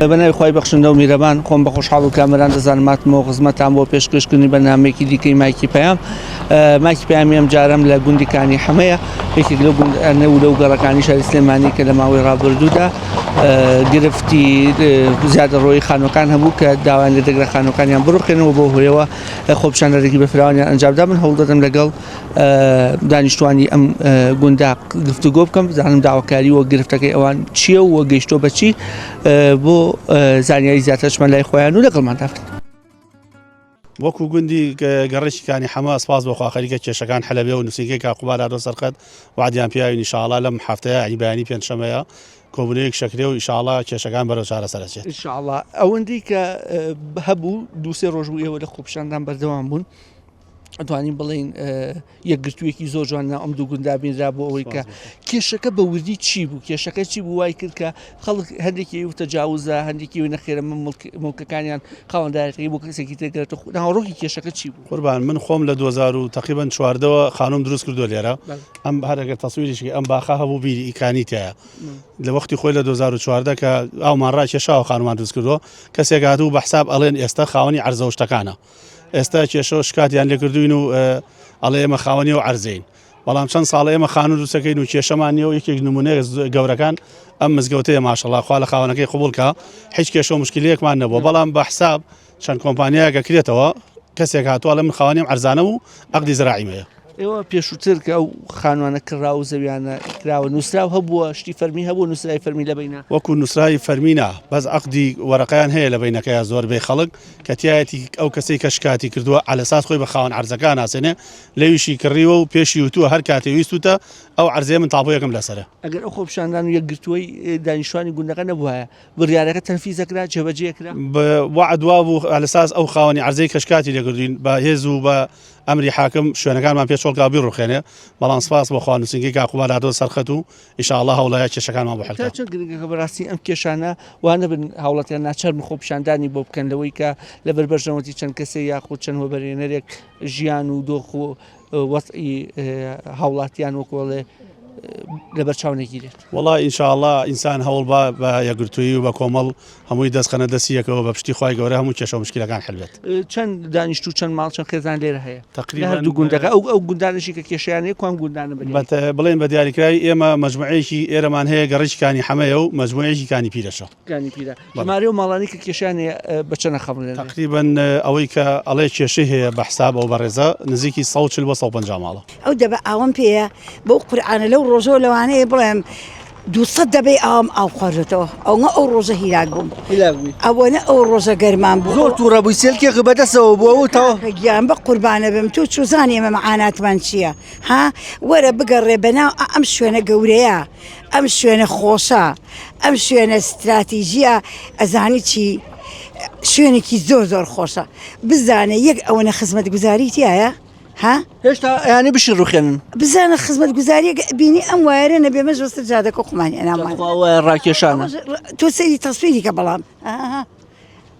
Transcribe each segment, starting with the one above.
بە ناوی خوای بەخشندە و میرەبان خۆم بە خۆشحاڵ و کامەران دەزانم هاتمەوە خزمەتان بۆ پێشکەشکردنی بەرنامەیەکی دیکەی مایکی پەیام مایکی پەیامی ئەم جارەم لە گوندی کانی حەمەیە یەکێک لەو گوندانە و لەو گەڕەکانی شاری سلێمانی کە لە ماوەی ڕابردوودا گرفتی زیادەڕۆیی خانووەکان هەبوو کە داوایان لێ دەگرە خانووەکانیان بڕوخێنەوە بۆ هۆیەوە خۆپیشاندانێکی بەفراوانیان ئەنجامدا من هەوڵ دەدەم لەگەڵ دانیشتوانی ئەم گوندا گفتوگۆ بکەم بزانم داواکاری و گرفتەکەی ئەوان چییە و گەیشتۆ بەچی بۆ زانیاری زیاترشمان لای خۆیان و لەگەڵماندا بن. وەکو گوندی گەڕێکی کانی حەمە سپاس بۆ خوا خەریکە کێشەکان حەلەبێ و نووسینگەی کاک قوباد هاتۆ سەرخەت وعدیان پیاوین ئیشاڵا لەم هەفتەیە یعنی بەیانی پێنجشەمەیە کۆبوونەوەیەک شەکرێ و ئیشاڵا کێشەکان بەرەو چارەسەر ئەچێت. ئیشاڵا ئەوەندەی کە هەبوو دوو سێ ڕۆژ بوو ئێوە لە خۆپیشاندان بەردەوام بوون. ئەتوانین بڵێین یەکگرتوویەکی زۆر جوان ناو ئەم دوو گوندا بینرا بۆ ئەوەی کە کێشەکە بە وردی چی بوو کێشەکە چی بوو وای کرد کە خەڵک هەندێکی و تەجاوزە هەندێکی و نەخێرە من مڵکەکانیان خاوەندارەتی بۆ کەسێکی تێگرێت و ناوەڕۆکی کێشەکە چی بوو قوربان من خۆم لە 2000 و تقریبا چواردەوە خانوم دروست کردو لێرە ئەم هەرەگە تەسویریشی ئەم باخە هەبوو بیری ئیکانی تایە لە وەختی خۆی لە 2014 کە ئاومان ڕاکێشاوە خانومان دروست کردووە کەسێک هاتوو بە حساب ئەڵێن ئێستا خاوەنی عەرزە و شتەکانە ئێستا کێشە و شکاتیان لێکردوین و ئەڵێ ئێمە خاوەنی و عەرزەین بەڵام چەند ساڵە ئێمە خانوو دروستەکەین و کێشەمان نییە و یەکێک نمونەیە گەورەکان ئەم مزگەوتەیە ماشەڵا خوا لە خاوەنەکەی قبوڵ کە هیچ کێشە و مشکلەیەکمان نەبووە بەڵام بە حساب چەند کۆمپانیایەکە کرێتەوە کەسێک هاتووە ئەڵێ من خاوەنیم عەرزانە و عەقدی زراعیم هەیە. ئێوە پێشووتر کە ئەو خانوانە کڕا و زەویانە کراوە نووسراو هەبووە شتی فەرمی هەبوو نووسراوی فەرمی لە بەینە؟ وەکو نووسراوی فەرمی نا بەس عەقدی وەرەقەیان هەیە لە بەینەکەیا زۆربەی خەڵک کە تیایەتی ئەو کەسەی کە شکاتی کردووە عەلەساس خۆی بە خاوەن عەرزەکە ئەناسێنێ لەویشی کڕیوە و پێشی وتووە هەر کاتێ ویستوتە ئەو عەرزەیە من تاپۆیەکم لەسەرە. ئەگەر ئەو خۆپیشاندان و یەکگرتووەی دانیشتوانی گوندەکە نەبوایە بڕیارەکە تەنفیز دەکرا، جێبەجێ کرا؟ وەعد وابوو عەلەساس ئەو خاوەنی عەرزەی کە شکاتی لێکردووین بە هێز و بە ئەمری حاکم شوێنەکانمان پێ چۆڵ کا و بیڕوخێنێ بەڵام سپاس بۆ خوا نووسینگەی کاک قوباد هاتۆتە سەر خەت و ئیشاڵڵا هەوڵەیە کێشەکانمان بۆ حل تا کا. چەند گرنگە کە بەڕاستی ئەم کێشانە وا نەبن هاوڵاتیان ناچار بن خۆپیشاندانی بۆ بکەن لەوەی کە لەبەر بەرژەوەندی چەند کەسێ یاخود چەند وەبەرهێنەرێک ژیان و دۆخ و وەزعی هاوڵاتیان وەکو ئەڵێ لەبەر چاو نەگیرێت. وەڵا ان شاء اللە ئینسان هەوڵ با بە یەکگرتوویی و بە کۆمەڵ هەمووی دەست خەنە دەستی یەکەوە بە پشتی خوای گەورە هەموو کێشە و مشکیلەکان حل بێت. چەند دانیشتوو چەند ماڵ چەند خێزان لێرە هەیە؟ لە تقریبا هەردوو گوندەکە ئەو ئەو گوندانەشی کە کێشەیان هەیە کوان گوندانە بە دیاری؟ بڵێن بە دیاریکراوی ئێمە مەجموعەیەکی ئێرەمان هەیە گەڕەکی کانی حەمەیە و مەجموعەیەکی کانی پیرەشە. کانی پیرە. ژمارەی ئەو ماڵانەی کە کێشەیان هەیە بە چەند ئەخەمڵێنرێ؟ تەقریبەن ئەوەی کە ئەڵێ کێشەی هەیە بە حساب ئەو بەڕێزە نزیکی 140 بۆ 150 ماڵە. ئەو دەبە ئاوەم پێیە بەو قورعانە لەو ڕۆژەوە لەوانەیە بڵێم دوسەد دەبەی ئاوم ئاو خواردۆتەوە ئەوە ئەو ڕۆژە هیلاک بووم هیلاک بووی ئەوەنە ئەو ڕۆژە گەرمان بوو زۆر تووڕە بووی سێلکێک بەدەستەوە بووە و تەواو کاکە گیان بە قوربانە بم تۆ چوزانی ئێمە مەعاناتمان چییە ها وەرە بگەڕێ بەناو ئەم شوێنە گەورەیە ئەم شوێنە خۆشە ئەم شوێنە ستراتیژیە ئەزانی چی شوێنێکی زۆر زۆر خۆشە بزانە یەک ئەوەنە خزمەت گوزاری تایە ها هێشتا ئەیانی بشی ڕوخێنن بزانە خزمەت گوزاریەک بینی ئەم وایرە نەبێ مەش بەسەر جادەکە خۆمان هێنامان ڕاکێشانە تۆ سەیری تەسویریکە بەڵام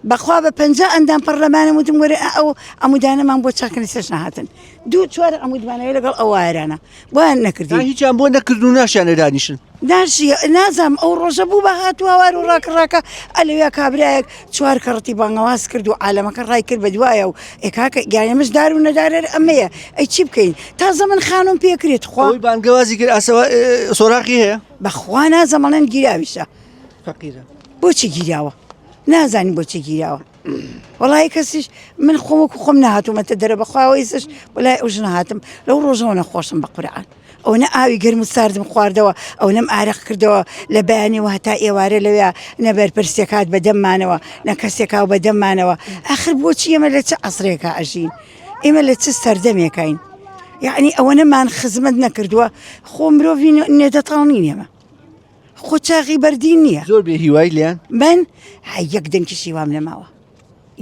بەخوا بە 50 ئەندام پەرلەمانم وتم وەرە ئەو عمودانەمان بۆ چاکن سەش نەهاتن دوو چوار عمودمانەوە لەگەڵ ئەو وایرانە بۆیان نەکردین هیچیان بۆ نەکردن و ناشیانە دانیشن. ناشی نازانم ئەو ڕۆژە بوو بە هات و هاوار و ڕاکە ڕاکە ئەلەویا کابرایەک چوار کەڕەتی بانگەواز کرد و عالەمەکە ڕای کرد بە دوایە و ئێ کاکە گیان ئێمەش دار و نەدارەر ئەمەیە ئەی چی بکەین تازە من خانوم پێ کرێت خوا ئەوەی بانگەوازی کرد ئاسەوە سۆراخی هەیە بەخوا نازانم ئەڵێن گیراویشە فەقیرە بۆچی گیراوە نازانین بۆچی گیراوە وەڵی کەسیش من خۆم وەکو خۆم نەهاتوومەتە دەرە بەخواوە ئیسش وەلای ئەو ژنە هاتم لەو ڕۆژەوە نەخۆشم بە قورعان ئەوەنە ئاوی گەرم و ساردم خواردەوە ئەونەم ئارەق کردەوە لە بەیانیەوە هەتا ئێوارە لەوێ نە بەرپرسێک هات بە دەممانەوە نە کەسێک هاو بە دەممانەوە ئاخر بۆچی ئێمە لە چ عەسرێکا ئەژین ئێمە لە چ سەردەمێکین یعنی ئەوەنەمان خزمەت نەکردووە خۆ مرۆڤی نێدەتاڵ نین ئێمە خۆ چاغی بەردین نییە. زۆر بێ هیوای لێیان. من هەی یەک دەنکیش هیوام نەماوە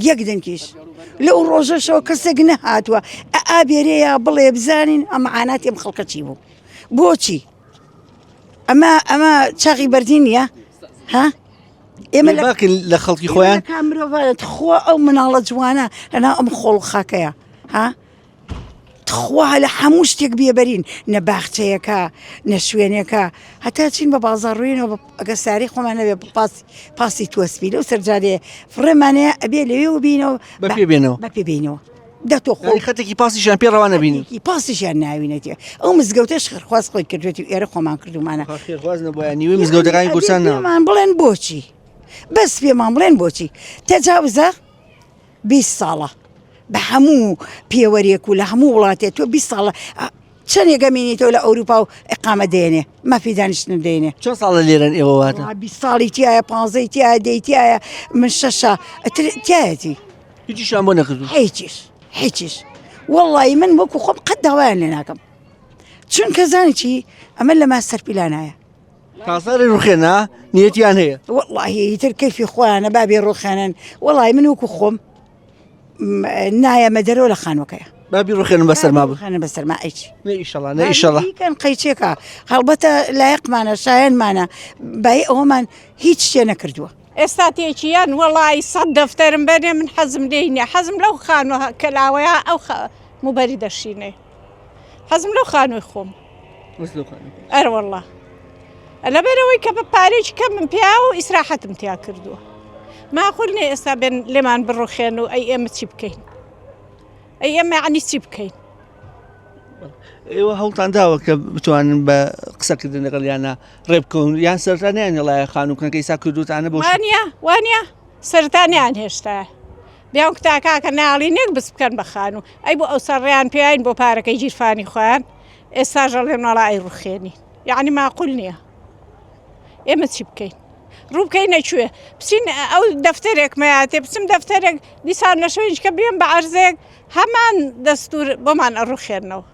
یەک دەنکیش لەو ڕۆژەشەوە کەسێک نەهاتووە ئا بێرەیە بڵێ بزانین ئەم عاناتی ئەم خەڵکە چی بوو بۆچی ئەمە ئەمە چاغی بەردین نییە ها ئێمە لە باکن لە خەڵکی خۆیان مرۆڤ خۆ ئەو مناڵە جوانە لەناو ئەم خۆڵ خاکەیە ها؟ تخوا لە هەموو شتێک بێبەرین نە باخچەیەکە نە شوێنێکە هەتا چین بە بازاڕ ڕوێنەوە ئەگەر سارەی خۆمان نەبێ پاسی پاسی تۆسپی لەو سەرجادەیە فڕێمانەیە ئەبێ لەوێ بینەوە بە پێ بێنەوە بە پێ بینەوە دە تۆ خۆ خەتێکی پاسیشیان پێ ڕەوا نەبینی پاسیشیان ناوینەتێ ئەو مزگەوتەش خێرخواز خۆی کردوێتی و ئێرە خۆمان کردومانە خێرخواز نەبووە نیوەی مزگەوتەکانی کوردستان پێمان بڵێن بۆچی بەس پێمان بڵێن بۆچی تەجاوزە 20 ساڵە بە هەموو پێوەرێک و لە هەموو وڵاتێ تۆ 20 ساڵە چەندێک ئەمێنیتەوە لە ئەوروپا و ئیقامە دێنێ مافی دانیشتن دێنێ چەند ساڵە لێرەن ئێوە واتە 20 ساڵی تایە پانزەی تایە دەی تایە من شەشە ئەتر تایەتی هیچیشان بۆ نەکردو هیچیش هیچیش وەڵی من وەکو خۆم قەت داوایان لێ ناکەم چونکە زانی چی ئەمە لە ماستەر پیلانایە تاسەری ڕوخێنە نیەتیان هەیە وەڵی ئیتر کەیفی خۆیانە بابێ ڕوخێنن وەڵی من وەکو خۆم نایەمە دەرەوە لە خانوەکەیە با بیڕوخێنم بە سەرما بوو خانە بە سەرما ئەیچ نە ئیشەڵا نە ئیشەڵا کەن قەیچێکە هەڵبەتە لایەقمانە شایەنمانە بای ئەوەمان هیچ شتێ نەکردووە. ئێستا تێکیان وەڵی سەد دەفتەرم بەرێ من حەزم لێی نیە حەزم لەو خانوە کەلاوەیە ئەو موبەری دەشینێ حەزم لەو خانووی خۆم ئەروەڵا لەبەرەوەی کە بە پارێکی کەمم پیا و ئیسراحەتم تیا کردووە ماخول نیە ئێستا بێن لێمان بڕوخێن و ئەی ئێمە چی بکەین ئەی ئێمە عنی چی بکەین ئێوە هەوڵتان داوە کە بتوانن بە قسەکردن لەگەڵ یانە ڕێ بکەون یان سەرتا نیان خانووکەکەی سا کردوتانە بۆ وانە وانە سەرتانیان هێشتا بیان کوتا کاکە ناڵی نەک بس بکەن بە خانوو ئەی بۆ ئەو سەر ڕێیان پێین بۆ پارەکەی گیرفانی خۆیان ئێستاش ئەڵێن وەڵا ئەی ڕوخێنین یعنی ماقول نییە ئێمە چی بکەین ڕوو بکەینە کوێ بچین ئەو دەفتەرێک مەیاتێ بچم دەفتەرێک دیسان لە شوێنیشکە بێم بە عەرزێک هەمان دەستور بۆمان ئەڕوخێنەوە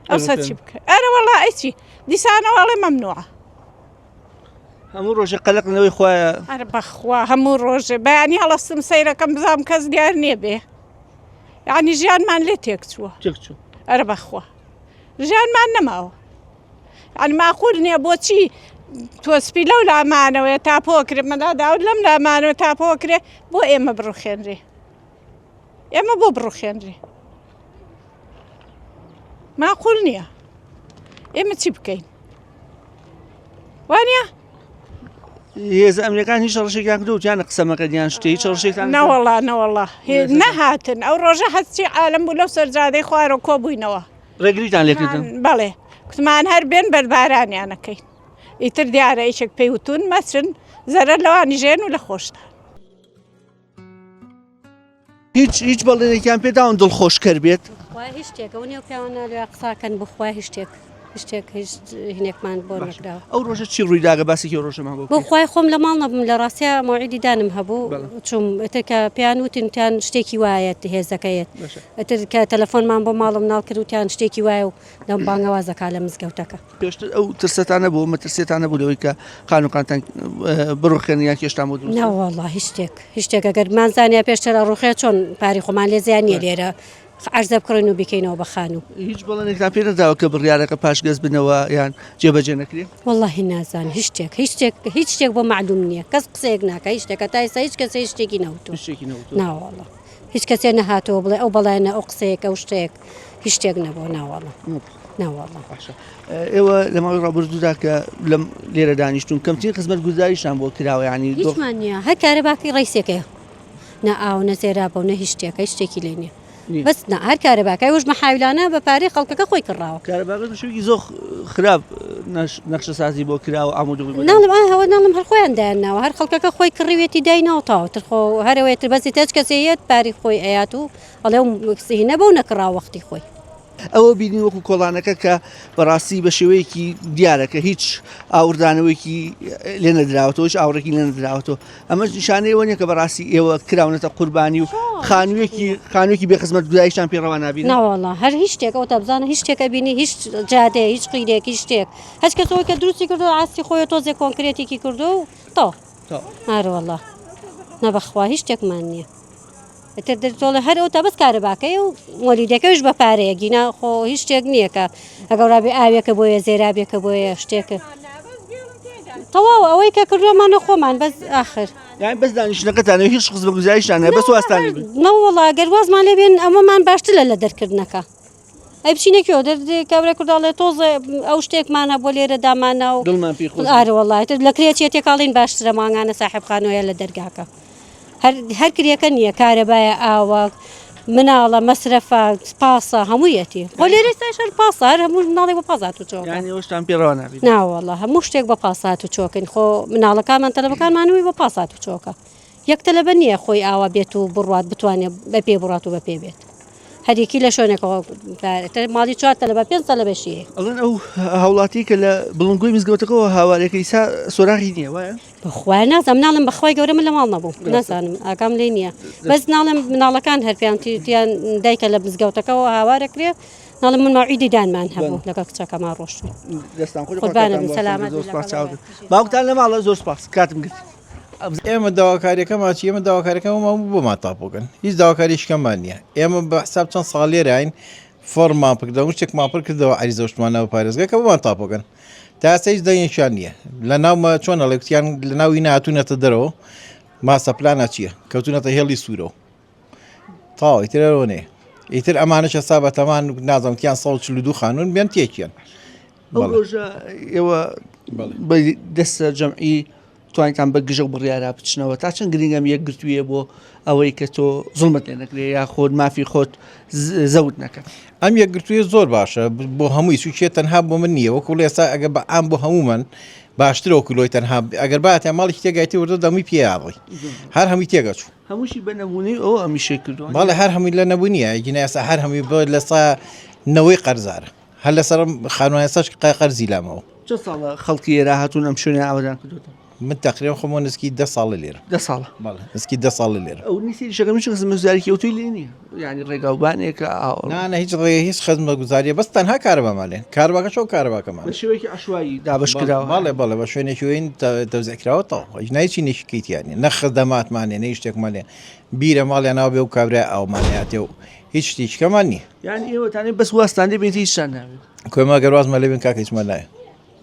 ئەوسا چی بکە ئەرە وەڵا ئەی چی دیسانەوە ئەڵێ مەمنوعە هەموو ڕۆژێ قەلق لەوەی خوایە ئەرە بەخوا هەموو ڕۆژێ بەیانی هەڵەستم سەیرەکەم بزانم کەس دیار نییە بێ یعنی ژیانمان لێ تێک چووە تێک چوو ئەرە بەخوا ژیانمان نەماوە یعنی ماقول نییە بۆچی تۆسپی لەو لامانەوەیە تاپۆکرێ مەلا داود لەم لامانەوە تاپۆکرێ بۆ ئێمە بڕوخێنرێ ئێمە بۆ بڕوخێنرێ ماقول نییە ئێمە چی بکەین وانە هێزە ئەمنیەکان هیچ ڕەشێکیان کردو وتیانە قسە مەکەن یان شتێ هیچ ڕەشێکتان نەوەڵا نەوەڵا نەهاتن ئەو ڕۆژە هەرچی عالم بوو لەو سەرجادەی خوارەوە کۆبووینەوە ڕێگریتان لێکردن بەڵێ کوتمان هەر بێن بەربارانیانەکەین ئیتر دیارە یەکێک پێی وتون مەچن زەرەر لەوانی ژێن و لە خۆشتان. هیچ هیچ بەڵێنێکیان پێداون دڵخۆشکەر بێت؟ بەخوای هیچ شتێک ئەوە نیە پیاوان لێ قساکەن بخوای هیچ شتێک هیچ شتێک هیچ هینێکمان بۆ نەکراوە. ئەو ڕۆژە چی ڕوویداگە باسێکی ئەو ڕۆژەمان بۆ بۆ خوای خۆم لە ماڵ نەبووم لە ڕاستیا مەوعیدی دانم هەبوو چووم ئیتر کە پێیان وتین وتیان شتێکی وایە هێزەکە یەت ئیتر کە تەلەفۆنمان بۆ ماڵ و مناڵ کرد وتیان شتێکی وایە و دەم بانگەواز دەکا لە مزگەوتەکە. پێشتر ئەو ترسەتان نەبوو مەترسیتان نەبوو لەوەی کە خانووکانتان بڕوخێن یان کێشتان بۆ دروست نەوەڵا هیچ شتێک هیچ شتێک ئەگەر بمانزانیا پێشتر ئەڕوخێ چۆن پاری خۆمان لێ زیان نییە لێرە عەرزە بکڕین و بیکەینەوە بە خانوو. هیچ بەڵێنێکتان پێ نەداوە کە بڕیارەکە پاشگەز بنەوە یان جێبەجێ نەکرێ؟ وەڵاهی نازانم هیچ شتێک هیچ شتێک هیچ شتێک بۆ مەعلوم نییە کەس قسەیەک ناکا هیچ شتێک هەتا ئێستا هیچ کەسێ هیچ شتێکی نەوتووە هیچ شتێکی نەوتووە ناوەڵا هیچ کەسێ نەهاتووە بڵێ ئەو بەڵێنە ئەو قسەیەک ئەو شتێک هیچ شتێک نەبووە ناوەڵا ناوەڵا. باشە ئێوە لە ماوەی ڕابردوودا کە لەم لێرە دانیشتوون کەمترین خزمەتگوزاریشتان بۆ کراوە یانی هیچمان نییە هەر کارەباکەی ڕیسێکەیە نە ئاو نە زێرابە و نە هیچ شتێکە هیچ شتێکی لێ نییە بەس نا هەر کارەباکە ئەوش مەحاویلانە بە پارەی خەڵکەکە خۆی کڕاوە کارەباکە بە شێوەیەکی زۆر خراپ نەخشەسازی بۆ کراوە ئامۆدەبووی بۆ ناڵم ئا هەوە ناڵم هەر خۆیان دایان ناوە هەر خەڵکەکە خۆی کڕیوێتی دایناوە تەواو تر خۆ هەرەوەی تر بەس هیچ کەسێ یەت پارەی خۆی ئەیات و ئەڵێ و هینە بەو نەکڕاوە وەختی خۆی. ئەوە بینی وەکو کۆڵانەکە کە بەڕاستی بە شێوەیەکی دیارە کە هیچ ئاوردانەوەیکی لێ نەدراوەتەوە هیچ ئاوڕێکی لێ نەدراوەتەوە ئەمەش نیشانەی ئەوە نیە کە بەڕاستی ئێوە کراونەتە قوربانی و خانوویەکی خانوویەکی بێ خزمەتگوزاریشتان پێ ڕەوا نابینن؟ نەوەڵا هەر هیچ شتێک ئەوەتا بزانە هیچ شتێک ئەبینی هیچ جادەیە هیچ قیرێک هیچ شتێک هەچ کەس ئەوەی کە دروستی کردووە ئاستی خۆیە تۆزێک کۆنکرێتێکی کردووە و تەواو ئارەوەڵا نە بەخوا هیچ شتێکمان نییە. ئیتر دەتۆڵێ هەر ئەو تا بەس کارەباکەی و مۆلیدەکەیش بە پارەیە گینا خۆ هیچ شتێک نییە کە ئەگەڕابێ ئاوێکە بۆیە زێرابێکە بۆیە شتێکە تەواو ئەوەی کە کردووەمانە خۆمان بەس ئاخر یان بەس دانیشتنەکەتان هیچ خزمەتگوزاریشتان هەیە بەس واستان لێ بن نەوەڵا گەر وازمان لێ بێن ئەمەمان باشترە لە دەرکردنەکە. ئەی بچینە کوێ دەر کابرای کورد ئەڵێ تۆزێ ئەو شتێکمان هەبووە لێرە دامانا و دڵمان پێی خۆش ئارە وەڵای تر لە کرێ چیە تێکاڵین باشترە مانگانە ساحێب خانوویە لە دەرگاکە هەر هەر کرێکە نییە کارەبایە ئاوە مناڵە مەسرەفە پاسە هەموویەتی خۆ لێرە ئێستاش هەر پاسە هەر هەموو مناڵێک بە پاس هاتوچۆکە یانی ئەوەشتان پێ ڕەوا نابینن ناوەڵا هەموو شتێک بە پاس هاتوچۆکەین خۆ مناڵەکانمان تەلەبەکانمان هەمووی بە پاس هاتوچۆکە یەک تەلەبە نییە خۆی ئاوا بێت و بڕوات بتوانێت بە پێ بڕات و بە پێ بێت هەریەکی لە شوێنێکەوە ماڵی چوار تەلەبە پێنج تەلەبەشی هەیە. ئەڵێن ئەو هاوڵاتی کە لە بڵندگۆی مزگەوتەکەەوە هاوارێکە ئیسا سۆراغی نییە وایە؟ بەخوای نازانم ناڵم بەخوای گەورە من لە ماڵ نەبووم نازانم ئاگام لێ نییە بەس ناڵم مناڵەکان هەر پێیان تیان دایکە لە مزگەوتەکەەوە هاوارەکرێ ناڵم من ماوعیدی دانمان هەبوو لەگەڵ کچەکەمان ڕۆشتوین دەستان خۆش قوربانە بن سەلامەت زۆر سپاس چاو باوکتان لە ماڵە زۆر سپاس کاتم گرت. ئێمە داواکاریەکەمان چی ئێمە داواکاریەکەمان بۆمان تاپۆکەن هیچ داواکاریشکەمان نییە ئێمە بە حساب چەند ساڵ لێراین فۆرمان پکردەوە شتێکمان پڕ کردەوە عریزەشتمان ناو پارێزگە کە بۆمان تاپۆکەن تا ئێستا هیچ دەنگێکیان نییە لە ناومە چۆن ئەڵێ کوتیان لە ناوی ناتوونەتە دەرەوە ماسە پلانە چییە کەوتونەتە هێڵی سوورەوە تاو ئیتر ئەوە نێ ئیتر ئەمانەش حساب بە تەمان نازانم تیان 142 خانوون بێن تێکیان ئەو ڕۆژە ئێوە بە دەستە جەمعی توانیتان بە گژە و بڕیارا بچنەوە تا چەند گرنگە ئەم یەکگرتوویە بۆ ئەوەی کە تۆ زوڵمت لێ نەکرێ یا خۆت مافی خۆت زەوت نەکەن؟ ئەم یەکگرتوویە زۆر باشە بۆ هەمووی چونکێ تەنها بۆ من نییە وەکو ئێستا ئەگە بە عام بۆ هەموومان باشترە وەکو لۆی تەنها ئەگەر باتە ماڵی تێگایتی وردە دەمووی پێیاڕی هەر هەمووی تێگەچوو هەمووشی بە نەبوونی ئەو ئەمیشەی کردووە بەڵێ هەر هەمووی لە نەبوونیە گینا ئێستا هەر هەمووی بۆ لە سا نەوەی قەرزارە هەر لەسەر خانووە ئێستاش قەرزی لامەوە. چەند ساڵە خەڵکی ئێرە هاتوون ئەم شوێنەیان ئاوەدان کردووەتەوە؟ من تەقریبەن خۆم نزیکی دە ساڵە لێرە. دە ساڵە؟ بەڵێ نزیکی دە ساڵە لێرە. ئەو نی سەیریشەکەم هیچ خزمەتگوزاریی ئەوتۆی لێ نییە یانی ڕێگاوبانێکە ئاو. نا نا هیچ ڕێ هیچ خزمەتگوزارییە بەس تەنها کارەبامان لێن کارەباکە چۆن کارەباکەمان. بە شێوەیەکی عەشوایی دابەش کراوە. بەڵێ بەڵێ بە شوێنێکی وین تەوزیع کراوە تەواو هیچ نا هیچی نێکی تیا نییە نە خدەماتمان نییە نە هیچ شتێکمان نییە بیرە ماڵیان ناو بێ و کابرای ئاومان هاتێ و هیچ شتێکیکەمان نییە. یانی ئێوەتانێ بەس وازتان لێ بێت هیچتان ناوێت. کۆمە گەر وازمان لێ بێن کاکە هیچمان ناوێت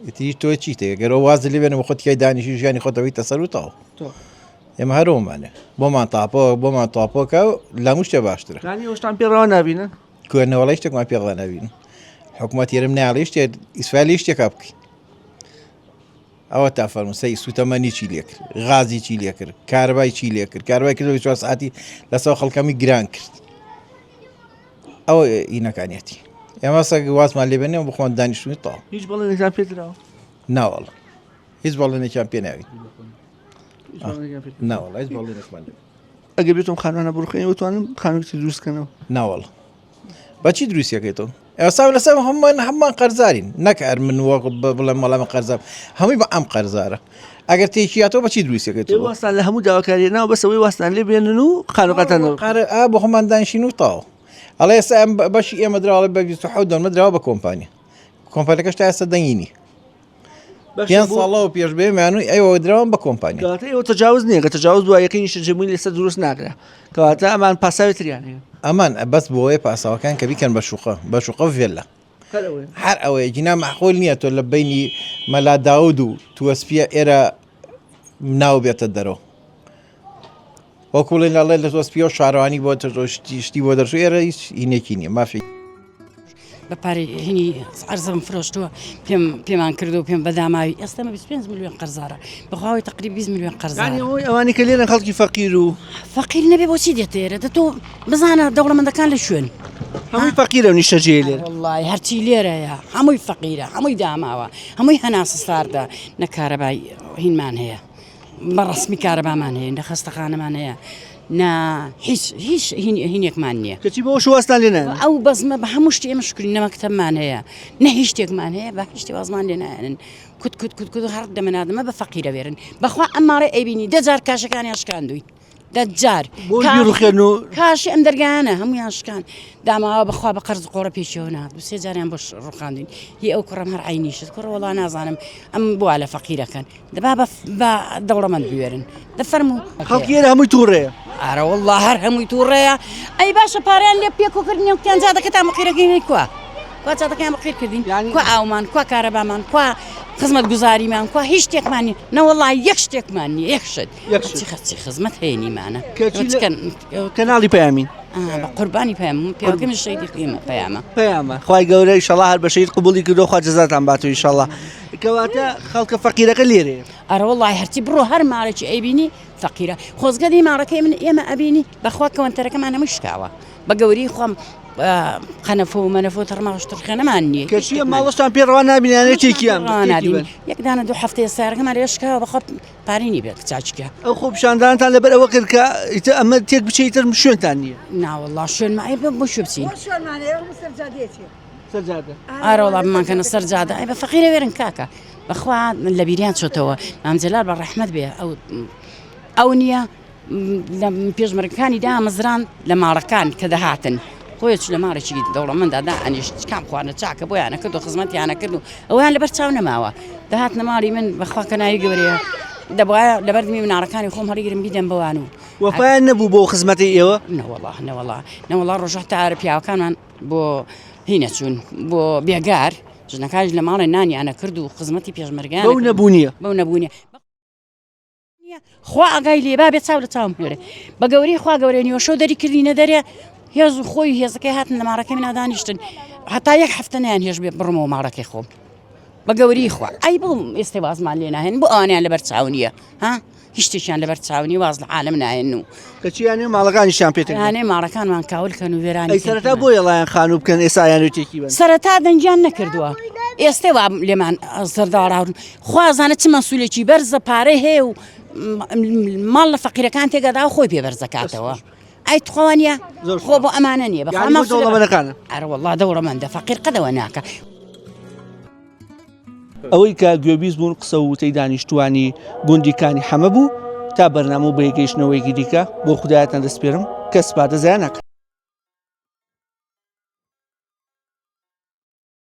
ئیتری تۆ چیتە گەر واز لێ بێنم خۆت تیای دانیشی ژیانی خۆتەوەی تەسەر و تەواو ئێمە هەرۆمانە بۆمان تاپۆ بۆمان تاپۆکە و لە هەموو شتێ باشترە یانی ئێوەشتان پێ ڕەوا نابینن کوێنەوەڵی شتێکمان پێ ڕەوا نابینن حکوومەت یێرم ناڵێ شتێ ئیسفالی شتێکا بکەین ئەوە تا فەرموو سەی سوتەمەنی چی لێکرد غازی چی لێکرد کارەبای چی لێکرد کارەبای کردەوەی چوار ساعتی لەسەر خەڵکەمی گران کرد ئەوە ئینەکانیەتی ئێمە سەگ وازمان لێبێنێ بخۆن دانیشتوی تاو هیچ بەڵێنێکتان پێ دراوە ناوەڵ هیچ بەڵێنێکیان پێ ناوی ناوەڵ هیچ بەڵێنێکمان ئەگەر بێتم خانوانە بڕخێن وتوانم خانووی دروستکەنەوە ناوەڵ بەچی دروستیەکەی تۆ ئێستا لەسەر هەموومان هەموومان قەرزارین نەک هەر من وەک بڵێم وەڵام قەرزار هەمووی بە ئەم قەرزارە ئەگەر تێکیاتەوە بەچی دروستیەکەی تۆ واستان لە هەموو داواکاریە ناو بەس ئەوەی واستان لێ بێنن و خانوقەتان قەر ئا بۆ خۆمان دانیشین و تاو ئەڵێ ئێستا ئەم بەشی ئێمە دراوە بە 27 دۆنمە دراوە بە کۆمپانیا کۆمپانیەکەش تا ئێستا دەنگی نییە پێنج ساڵەوە پێش بێمیان و ئەوە دراوە بە کۆمپانیا کەواتە ئێوە تەجاوز نییە کە تەجاوز دوای یەکەی نیشتەجێبوونی لەسەر دروست ناکرا کەواتە ئەمان پاساوی تریان هەیە ئەمان بەس بۆیە پاساوەکان کە بیکەن بە شوقە بە شوقە و ڤێلا هەر ئەوەیە گینا مەعقول نییە تۆ لە بینی مەلا داود و تووەسپیە ئێرە ناو بێتە دەرەوە وەکوڵێن لەڵێ لە تۆسپیە و شارەوانی بۆ شتی بۆ دەرچوو ئێرە هیچ هینێکی نییە مافی بە پارەی هینی عەرزم فرۆشتووە پێم پێمان کردو پێم بەداماوی ئێستا مە 25 میلیۆن قەرزارە بەخواوی تقریب 20 میلیۆن قەرزارە یانی ئەوەی ئەوانی کە لێرە خەڵکی فەقیر و فەقیر نەبێ بۆچی دێتە ئێرە دە تۆ بزانە دەوڵەمەندەکان لە کوێن هەمووی فەقیرە و نیشتەجێ لێرە وەڵڵای هەرچی لێرەیە هەمووی فەقیرە هەمووی داماوە هەمووی هەناسە ساردە نە کارەبای هینمان هەیە بە ڕەسمی کارەبامان هەیە نە خەستەخانەمان هەیە نە هیچ هیچ هینێکمان نییە. کەچی بەوەش وازتان لێ نایەنن. ئەو بەزمە بە هەموو شتی ئێمە شوکرین نە مەکتەبمان هەیە نە هیچ شتێکمان هەیە بە هیچ شتێ وازمان لێ نایەنن کوت کوت کوت کوت هەر دەمەنادەمە بە فەقیرە وێرن بەخوا ئەم ماڵەی ئەیبینی دە جار کاشەکانیان شکاندووین دە جار بۆ بیڕوخێن و کاشی ئەم دەرگایانە هەموویان شکان داماوە بەخوا بە قەرز قۆڕە پێشەوە نات و سێ جاریان بۆ ڕوخاندین هی ئەو کوڕەم هەر عینیشت کوڕە وەڵا نازانم ئەم بوا لە فەقیرەکەن دەبا بە بە دەوڵەمەند بوێرن دە فەرموو. خەڵکی ئێرە هەمووی تووڕەیە. ئارە وەڵڵا هەر هەمووی تووڕەیە ئەی باشە پارەیان لێ پێکۆ کردین و کوتیان جادەکەتان مقیرەکەی کوا کوا جادەکەیان مقیر کردین کوا ئاومان کوا کارەبامان کوا خزمەتگوزاریمان کوا هیچ شتێکمان نیە نەوەڵڵا یەک شتێکمان نیە یەک شت یەک شت. چی خەچی خزمەت هەیە نیمانە کەچی لە- کەناڵی پەیامین. بە قوربانی پەیام پیاوەکەم شەیدی قیمە پەیامە پەیامە خوای گەورە ئیشەڵا هەر بە شەهید قبوڵی کردو خوا جەزاتان باتەوە ئیشەڵا کەواتە خەڵکە فەقیرەکە لێرەیە ئەرە وەڵڵای هەرچی بڕۆ هەر ماڵێکی ئەیبینی فەقیرە خۆزگە دی ماڵەکەی من ئێمە ئەبینی بەخوا کەوەنتەرەکەمان هەمووی شکاوە بە گەوری خۆم قەنەفە و مەنەفە و تەڕماش ترخێنەمان نییە کەچی ئەم ماڵەشتان پێ ڕەوا نابینی یان یەکێکیان نابینی یەک دانە دوو هەفتەیە سیارەکەمان لێ شکاوە بەخوا پارەی نیە بێت چاچکە. ئەو خۆپیشاندانتان لەبەر ئەوە کرد کە ئیتر ئەمە تێک بچێ ئیتر شوێنتان نییە. ناوەڵا شوێنمان ئەی بۆ کوێ بچین؟ شوێنمان هەیە ئەو سەر جادەیە چیە؟ سەر جادە. ئارەوەڵا بمانکەنە سەر جادە ئەی بە فەقیرە وێرن کاکە بەخوا لە بیریان چۆتەوە مام جەلال بە ڕەحمەت بێ ئەو ئەو نییە لە پێشمەرگەکانی دامەزران لە ماڵەکان کە دەهاتن خۆی چ لە ماڵێکی دەوڵەمەندا دائەنیشت کام خواردنە چاکە بۆیانە کرد و خزمەتیانە کرد و ئەویان لەبەر چاو نەماوە دەهاتنە ماڵی من بەخوا کە ناوی گەورەیە دەبواە لەبەردمی مناڵەکانی خۆم هەڵیگرم بیدەم بەوان و وەفایان نەبوو بۆ خزمەتی ئێوە نەوەڵا نەوەڵا نەوەڵا ڕۆژە تارە پیاوەکانمان بۆ هینە چوون بۆ بێگار ژنەکانیش لە ماڵێ نانیانە کرد و خزمەتی پێشمەرگیان بەو نەبوونیە بەو نەبوونیە خوا ئاگای لێ با بێ چاو لە چاوم بێرێ بە گەورەی خوا گەورەی نیوەشەو دەری کردینە دەرێ هێز و خۆی هێزەکەی هاتن لە ماڕەکەی منا دانیشتن هەتا یەک هەفتە نیان هێش بێ بڕمەوە ماڕەکەی خۆم بە گەوری خوا ئەی بڵم ئێستا وازمان لێ ناهێن بۆ ئەوانیان لەبەر چاو نییە ها هیچ شتێکیان لەبەر چاو نییە واز لە عالم نایەن و کەچیانێ ماڵەکانیشیان پێ تێک ماڵەکانمان کاول کەن و وێرانی ئەی سەرەتا بۆ یەڵایان خانوو بکەن ئێستا یان تێکی بەن سەرەتا دەنگیان نەکردووە ئێستێ وا لێمان سەرداڕاون خوازانە چ مەسولێکی بەرزە پارەی هەیە و ماڵ لە فەقیرەکان تێگەدا و خۆی پێ بەرزەکاتەوە ئەی تخوا نییە خۆ بۆ ئەمانە نییە بەخوا دەوڵەمەندەکانە ئەرە وەڵڵا دەوڵەمەندە فەقیر قەدەوە ناکە. ئەوەی کە گوێبیست بوون قسە و وتەی دانیشتووانی گوندی کانی حەمە بوو تا بەرنامە و بەیەکگەیشتنەوەیەکی دیکە بۆ خودایەتان دەسپێرم کە سپاردە زایە ناکات.